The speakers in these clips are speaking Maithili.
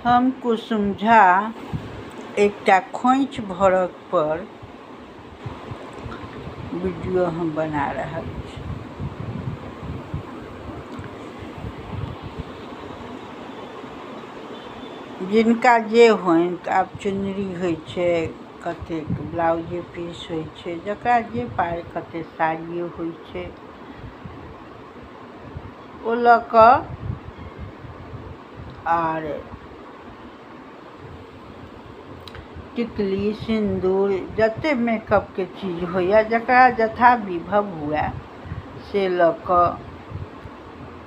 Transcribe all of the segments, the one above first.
हम कुसुम झा एकटा खोंइछ भरक पर वीडियो हम बना रहल छी। जिनका जे होइन, आब चुनरी होइ छै, कतेक ब्लाउजे पीस होइ छै, जकरा जे पाइ, कते साड़िए होइ छै, ओ लऽ कऽ आर टिकली सिन्दूर जते मेकअपके चीज होइए, जकरा जथा विभव हुए से लऽ कऽ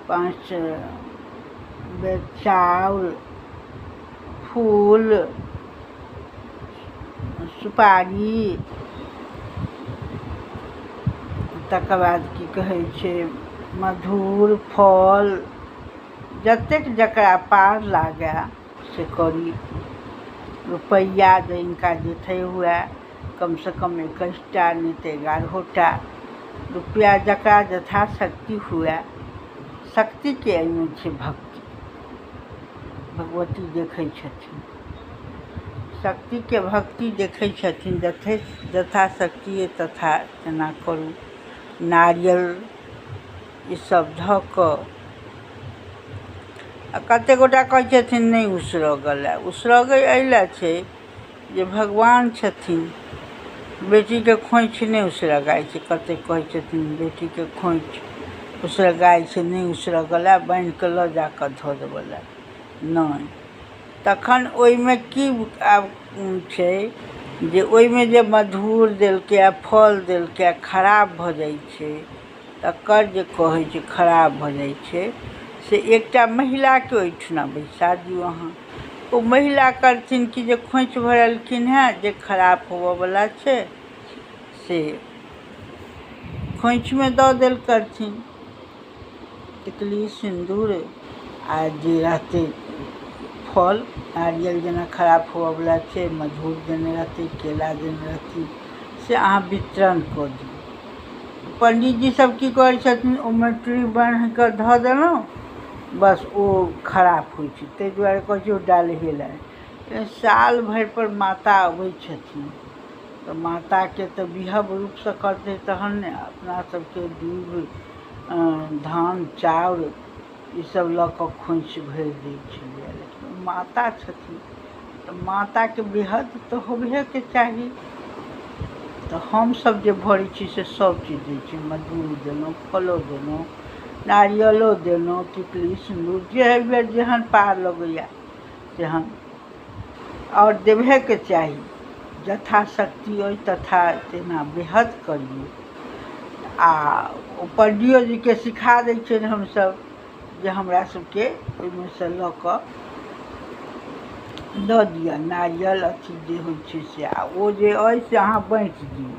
5 बेर चाउर, फूल, सुपारी, तकर बाद की कहै छै मधुर फल, जतेक जकरा पार लागए से करी। रुपैआ जिनका जथे हुए, कमसँ कम 21टा नहि तऽ 11टा रुपैआ, जकरा यथाशक्ति हुए। शक्तिके एहिमे छै भक्ति, भगवती देखै छथिन शक्तिके, भक्ति देखै छथिन। जथे यथाशक्ति तथा तेना करू। नारियल ईसब धऽ कऽ। आ कतेक गोटा कहै छथिन नहि उसरगल। उसरगै एहि लए छै जे भगवान छथिन, बेटीके खोँइछ नहि उसरगाइ छै। कतेक कहै छथिन बेटीके खोँइछ उसरगाइ छै, नहि उसरगल, बान्हि कऽ लऽ जा कऽ धऽ देबऽ लए नहि। तखन ओहिमे की आब छै जे ओहिमे जे मधुर देलकै आ फल देलकै आ खराब भऽ जाइ छै, तकर जे कहै छै खराब भऽ जाइ छै, से एकटा महिलाके ओहिठुना बैसा दियौ अहाँ। ओ महिला करथिन कि जे खोँइछ भरलखिन हेँ, जे खराब होबऽवला छै से खोँइछमे दऽ देल करथिन टिकली सिन्दूर आ जे रहतै फल, नारियल जेना खराब होबऽवला छै, मधुर देने रहतै, केला देने रहथिन, से अहाँ वितरण कऽ दियौ। पंडीजी सब की करै छथिन, ओ मटुरी बान्हि कऽ धऽ देलहुँ, बस ओ खराब होइ छै। ताहि दुआरे कहै छै ओ डालहे लए। साल भरि पर माता अबै छथिन तऽ माताके तऽ विहव रूपसँ करतै तहन ने। अपना सबके दूध, धान, चाउर ईसब लऽ कऽ खोँइछ भरि दै छलियै, लेकिन ओ माता छथिन तऽ माताके वृहद तऽ होबहेके चाही। तऽ हमसब जे भरै छी से सब चीज दै छी, मधुर देलहुँ, फलो देलहुँ, नारियलो देलहुँ, टिकली सिन्दूर जे एहिबेर जेहन पार लगैया तेहन, आओर देबहेके चाही। यथाशक्ति अइ तथा तेना वृहद करियौ। आ ओ पंडियो जीके सिखा दै छियनि हमसब जे हमरा सबके ओहिमे सँ लऽ कऽ दऽ दिअ नारियल अथी जे होइ छै से, आ ओ जे अइ से अहाँ बाँटि दियौ,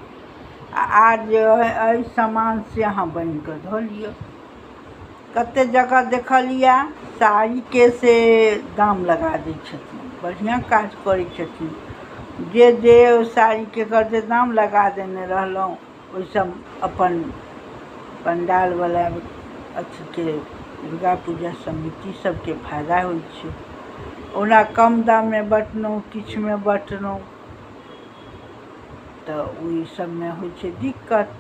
आ आर जे अइ सामान से अहाँ बान्हि कऽ धऽ लिअ। कते जगह देखलियै साड़ीके से दाम लगा दै छथिन, बढ़िआँ काज करै छथिन। जे जे साड़ीके करतै दाम लगा देने रहलहुँ, ओहिसँ अपन पंडालवला अथीके दुर्गा पूजा समिति सबके फायदा होइ छै। ओना कम दाममे बँटलहुँ, किछुमे बँटलहुँ तऽ ओहि सबमे होइ छै दिक्कत।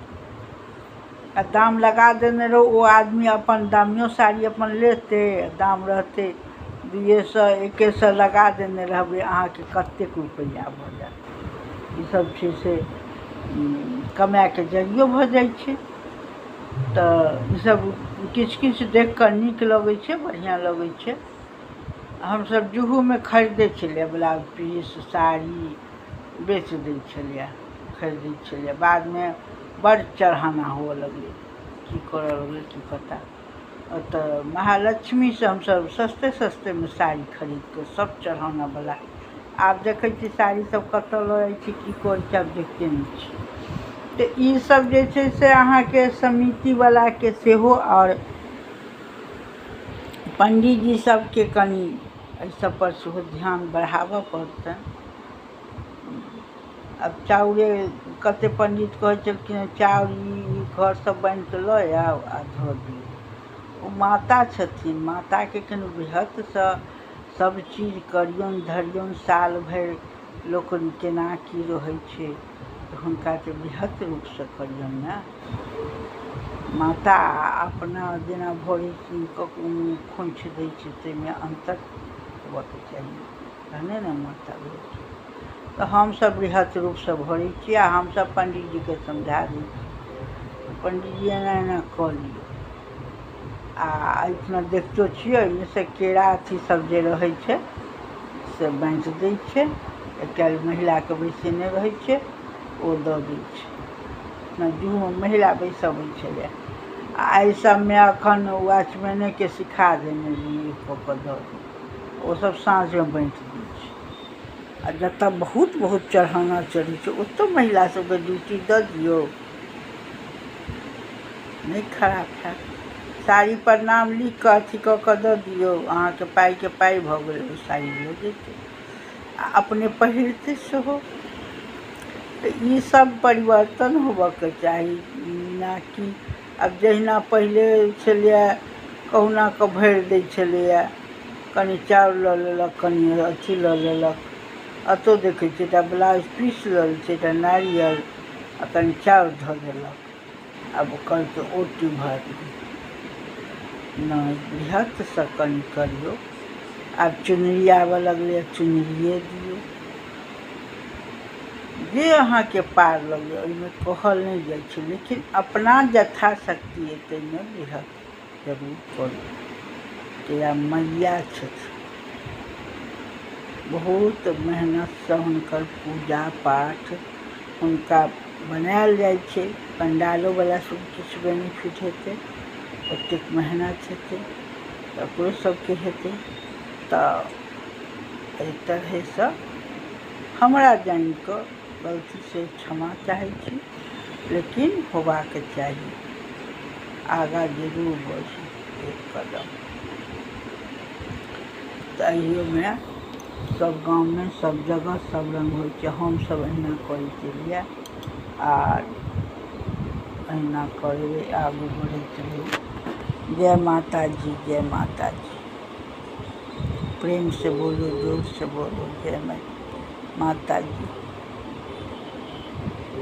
आ दाम लगा देने रहू, ओ आदमी अपन दामियो साड़ी अपन लेतै, दाम रहतै 200, 100 लगा देने रहबै, अहाँके कतेक रुपैआ भऽ जायत। ईसब छै से कमाइके जरियो भऽ जाइ छै। तऽ ईसब किछु किछु देख कऽ नीक लगै छै, बढ़िआँ लगै छै। हमसब जूहूमे खरीदै छलियै ब्लाउज पीस, साड़ी बेच दै छलियै, खरीदै छलियै। बादमे बड़ चढ़ाना हुअ लगलै, की करऽ लगलै की पता। ओतऽ महालक्ष्मीसँ हमसब सस्ते सस्तेमे साड़ी खरीद कऽ सब चढ़ानावला। आब देखै छी साड़ी सब कतऽ लऽ जाइ छै, की करै छै, आब देखते नहि छी। तऽ ईसब जे छै से अहाँके समितिवलाके सेहो आओर पंडीजी सबके कनि एहि सब पर सेहो ध्यान बढ़ाबऽ पड़तनि। आब चाउरे कते पंडित कहै छलखिन चाउर ई घर सब बान्हि कऽ लऽ आउ आ धऽ दियौ। ओ माता छथिन, माताके कनि बृहदसँ सब चीज करियौन धरियौन। साल भरि लोक केना की रहै छै, हुनका तऽ बृहत रूपसँ करियौन ने। माता अपना जेना भरै खोँइछ दै छै ताहिमे अन्तर होबऽके चाही, तहने ने माता भेल छै। तऽ हमसब बृहत रूपसँ भरै छी आ हमसब पण्डीजीके समझा दै छी, पण्डीजी एना एना कऽ लियौ। आ एहिठिना देखितो छियै, ओहिमेसँ केरा अथी सब जे रहै छै से बाँटि दै छै। एकटा महिलाके बैसेने रहै छै, ओ दऽ दै छै। अपना जुहूमे महिला बैसबै छलै आ एहि सबमे एखन वॉचमैनेके सिखा देने रहियै कऽ कऽ दऽ दियौ, ओसब साँझमे बाँटि दै छै। आ जतऽ बहुत बहुत चढ़ौना चढ़ै छै ओतऽ महिला सबके ड्यूटी दऽ दियौ, नहि खराब हैत। साड़ी पर नाम लिख कऽ अथी कऽ कऽ दऽ दियौ, अहाँके पाइके पाइ भऽ गेल, ओ साड़ी लऽ जेतै आ अपने पहिरतै सेहो। तऽ ईसब परिवर्तन होबऽके चाही, ना कि आब जहिना पहिले छलैए कहुना कऽ भरि दै छलैए, कनि चाउर लऽ लेलक, कनि अथी लऽ लेलक। एतौ देखै छियै एकटा ब्लाउज पीस लऽ लै छै, एकटा नारियल आ कनि चाउर धऽ देलक, आब कहलकै ओटी भरली। नहि, बृहतसँ कनि करियौ। आब चुनरी आबऽ लगलैए, चुनरिए दियौ, जे अहाँके पार लगैए। ओहिमे कहल नहि जाइ छै, लेकिन अपना यथाशक्ति अइ ताहिमे बृहत जरूर करू। किया मैया छथिन, बहुत मेहनतसँ हुनकर पूजा पाठ हुनका बनायल जाइ छै। पंडालोवला सब किछु बेनिफिट हेतै, ओतेक मेहनत हेतै तऽ ओकरो सबके हेतै। तऽ एहि तरहेसँ हमरा जानिकऽ गलतीसँ क्षमा चाहै छी, लेकिन होबाक चाही, आगाँ जरूर बढ़ी एक कदम। तऽ एहियोमे सब गाममे सब जगह सब रङ्ग होइ छै। हमसब एहिना करैत एलियै आर एहिना करबै, आगू बढ़ैत रहू। जय माता जी, जय माता जी। प्रेम से बोलो, जोर से बोलो, जय माता जी।